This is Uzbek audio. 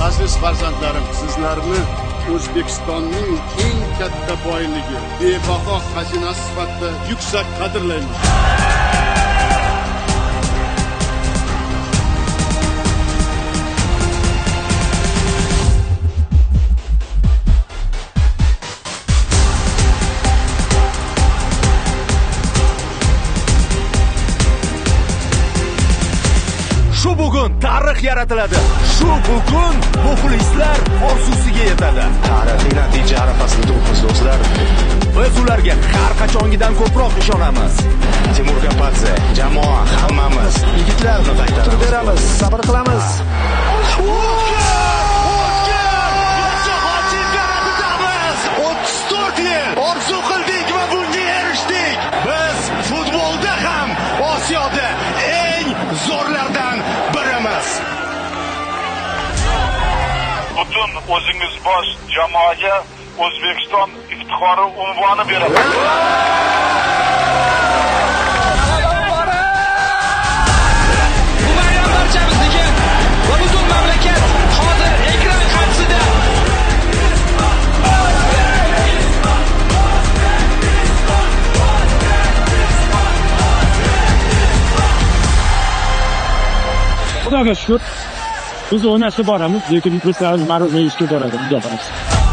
Aziz farzandlarim, sizlarni O'zbekistonning eng katta boyligi, bebaho xazinasi sifatida yuksak qadrlayman. Shu bugun tarix yaratiladi. Shu bugun muxlislar orzusiga yetadi. Tarixiy natija arafasida turibmiz, do'stlar. Biz ularga har qachongidan ko'proq ishonamiz. Timur Kapadze, jamoa, hammamiz. Yigitlar, Qaytaramiz. turib beramiz, sabr qilamiz. Jahon chempionatidamiz! 34 yil orzu qildik va bunga erishdik. Biz futbolda ham Osiyoda eng zo'rlardan birimiz. Butun o'zingiz bosh jamoaga O'zbekiston iftixori unvoni beriladi. Bu bayram barchamizniki va butun mamlakat hozir ekran qarshisida. Xudoga shukur. Biz o'ynashga boramiz, lekin muxlislarimiz мороженое yeyishga boradi. Xudo xohlasa.